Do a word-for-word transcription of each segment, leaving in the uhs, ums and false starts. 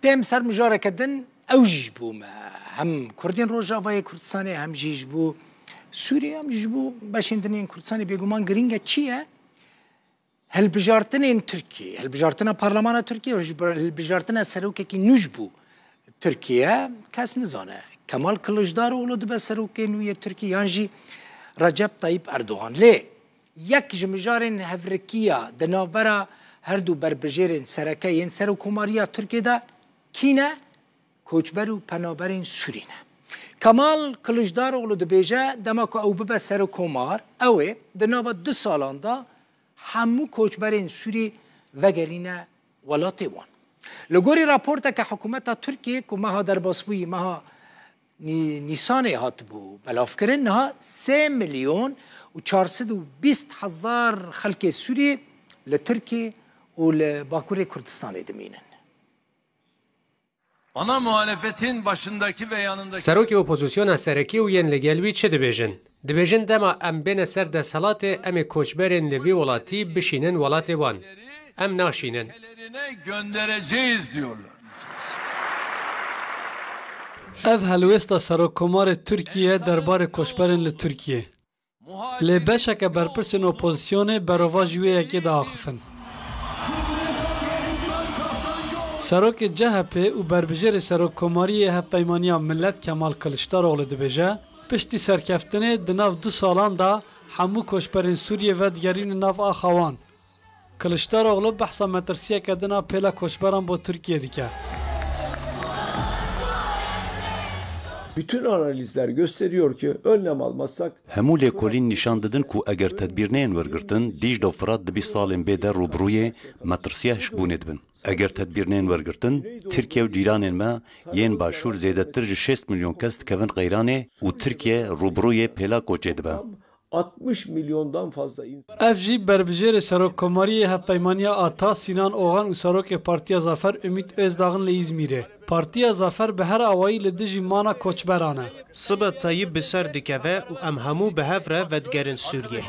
Dêm ser mijareke din ew jî ji bo me. Hem Kurdên Rojavayê Kurdistanê, hem jî ji bo Sûriyê, hem jî ji bo beşên din yên Kurdistanê bêguman girîng e. Çi ye? Hilbijartinên Tirkiyê, hilbijartina Parlemana Tirkiyê û ji ber-, hilbijartina serokekî nû ji bo Tirkiye, kes nizane. Kemal Kiliçdaroglu dibe serokê nû yê Tirkiyê yan jî Recep Tayyip Erdogan. Lê yek ji mijarên hevrikiya di navbera her du berbijêrên sereke yên serokkomariya Tirkiyê de kî ne? Koçber û penaberên Sûrî ne. Kemal Kiliçdaroglu dibêje, dema ku ew bibe serokkomar, ew ê di nava du salan de hemû koçberên Sûrî vegerîne welatê wan. Li gorî raporteke hikûmeta Tirkiyê ku meha derbasbûyî, meha Nî-, Nîsanê hatibû belavkirin, niha sê milyon û çar sed û bîst hezar xelkê Sûrî li Tirkiyê û li Bakurê Kurdistanê dimînin. Ana muhalefetin başındaki ve yanındaki Serokê opozisyona serekî û yên li gel wî çi dibêjin? Dibêjin dema em bêne ser desthilatê, em ê koçberên li vî welatî bişînin welatê wan. Em naşînin. Ülkelerine göndereceğiz diyorlar. Ev helwêsta Serokkomarê Tirkiyê derbarê koçberên li Tirkiyê. Lê beşeke berpirsên opozisyonê berovajî wê yekê diaxifin. Serokê C H P û berbijêrê Serokkomariyê Hevpeymaniya Millet Kemal Kiliçdaroglu dibêje, piştî serkeftinê di nav du salan de hemû koçberên Sûriyê vedigerînin nav axa wan. Kiliçdaroglu behsa metirsiyeke din a pêla koçberan bo Tirkiyê dike. Bütün analizler gösteriyor ki önlem almazsak Hemû lêkolîn nîşan didin ku eger tedbîr neyên wergirtin, Dîcle û Firat di bîst salên bê de rûbirûyê metirsiya hişkbûnê dibin. Eger tedbîr neyên wergirtin, Tirkiye û cîranên me yên başûr zêdetir ji şêst milyon kes dikevin qeyranê û Tirkiye rûbirûyê pêla koçê dibe. Altmış milyondan fazla insan. Ev jî berbijêrê Serokkomariyê Hevpeymaniya A T A Sinan Oğan û Serokê Partiya Zafer Ümit Özdağ'ın li Îzmîrê. Partiya Zafer bi her awayî li dijî mana koçberan e. Sibe Tayyip bi ser dikeve û em hemû bi hev re vedigerin Sûriyê.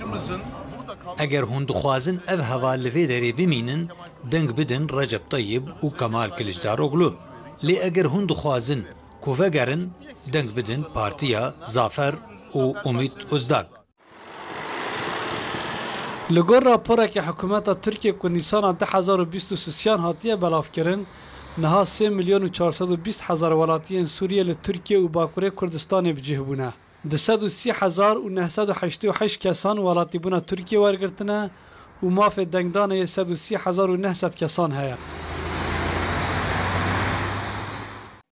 Eger hûn dixwazin ev heval li vê derê bimînin, deng bidin Recep Tayyip û Kemal Kiliçdaroglu. Lê eger hûn dixwazin ku vegerin, deng bidin Partiya Zafer û Umît Ozdag. Li gor raporekî hikûmeta Tirkiyê ku Nîsana du hezar û bîst û sisiyan hatiye belavkirin, niha sê milyon û çar sed û bîst hezar welatiyên Sûriyê li Tirkiye û Bakurê Kurdistanê bi cih bûne. Du sed û sî hezar û neh sed û heştê û heşt kesan welatîbûna Tirkiyê wergirtine û mafê dengdanê yê sed û sî hezar û neh sed kesan heye.